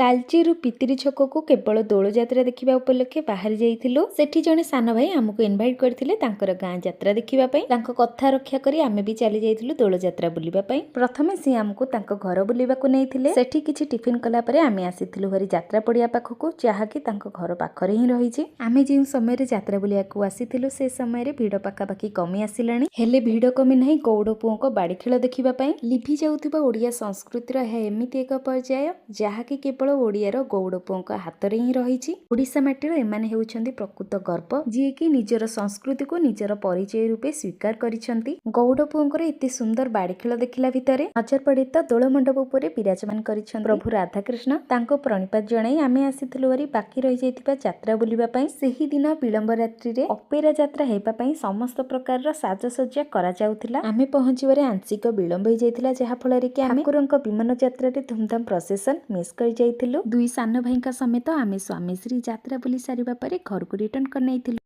ତାଲଚେରରୁ ପିତିରି ଛକକୁ କେବଳ ଦୋଳଯାତ୍ରା ଦେଖିବା ଉପଲକ୍ଷେ ବାହାରି ଯାଇଥିଲୁ। ସେଠି ଜଣେ ସାନ ଭାଇ ଆମକୁ ଇନଭାଇଟ୍ କରିଥିଲେ ତାଙ୍କର ଗାଁ ଯାତ୍ରା ଦେଖିବା ପାଇଁ। ତାଙ୍କ କଥା ରକ୍ଷା କରି ଆମେ ବି ଚାଲି ଯାଇଥିଲୁ ଦୋଳଯାତ୍ରା ବୁଲିବା ପାଇଁ। ପ୍ରଥମେ ସିଏ ଆମକୁ ତାଙ୍କ ଘର ବୁଲିବାକୁ ନେଇଥିଲେ। ସେଠି କିଛି ଟିଫିନ୍ କଲା ପରେ ଆମେ ଆସିଥିଲୁ ଭାରି ଯାତ୍ରା ପଡ଼ିଆ ପାଖକୁ, ଯାହାକି ତାଙ୍କ ଘର ପାଖରେ ହିଁ ରହିଛି। ଆମେ ଯେଉଁ ସମୟରେ ଯାତ୍ରା ବୁଲିବାକୁ ଆସିଥିଲୁ, ସେ ସମୟରେ ଭିଡ଼ ପାଖାପାଖି କମି ଆସିଲାଣି। ହେଲେ ଭିଡ଼ କମି ନାହିଁ ଗଉଡ଼ ପୁଅଙ୍କ ବାଡ଼ି ଖେଳ ଦେଖିବା ପାଇଁ। ଲିଭି ଯାଉଥିବା ଓଡ଼ିଆ ସଂସ୍କୃତିର ଏହା ଏମିତି ଏକ ପର୍ଯ୍ୟାୟ, ଯାହାକି କେବଳ ଓଡ଼ିଆର ଗଉଡ଼ ପୁଅଙ୍କ ହାତରେ ହିଁ ରହିଛି। ଓଡ଼ିଶା ମାଟିର ଏମାନେ ହେଉଛନ୍ତି ପ୍ରକୃତ ଗର୍ବ, ଯିଏକି ନିଜର ସଂସ୍କୃତିକୁ ନିଜର ପରିଚୟ ରୂପେ ସ୍ୱୀକାର କରିଛନ୍ତି। ଗଉଡ଼ ପୁଅଙ୍କର ଏତେ ସୁନ୍ଦର ବାଡ଼ି ଖେଳ ଦେଖିଲା ଭିତରେ ନଜର ପଡ଼େ ତ ଦୋଳ ମଣ୍ଡପ ଉପରେ ବିରାଜମାନ କରିଛନ୍ତି ପ୍ରଭୁ ରାଧାକୃଷ୍ଣ। ତାଙ୍କୁ ପ୍ରଣିପାତ ଜଣାଇ ଆମେ ଆସିଥିଲୁ ଭାରି ବାକି ରହିଯାଇଥିବା ଯାତ୍ରା ବୁଲିବା ପାଇଁ। ସେହି ଦିନ ବିଳମ୍ବ ରାତ୍ରିରେ ଅପେରା ଯାତ୍ରା ହେବା ପାଇଁ ସମସ୍ତ ପ୍ରକାରର ସାଜସଜ୍ଜା କରାଯାଉଥିଲା। ଆମେ ପହଞ୍ଚିବାରେ ଆଂଶିକ ବିଳମ୍ବ ହେଇଯାଇଥିଲା, ଯାହାଫଳରେ କି ଆମେ ଠାକୁରଙ୍କ ବିମାନ ଯାତ୍ରାରେ ଧୁମଧାମ ପ୍ରସେସନ ମିସ୍ କରିଯାଇଥିଲୁ। ଦୁଇ ସାନ ଭାଇଙ୍କ ସମେତ ଆମେ ସ୍ୱାମୀ ସ୍ତ୍ରୀ ଯାତ୍ରା ବୁଲି ସାରିବା ପରେ ଘରକୁ ରିଟର୍ଣ୍ଣ କରିନେଇଥିଲୁ।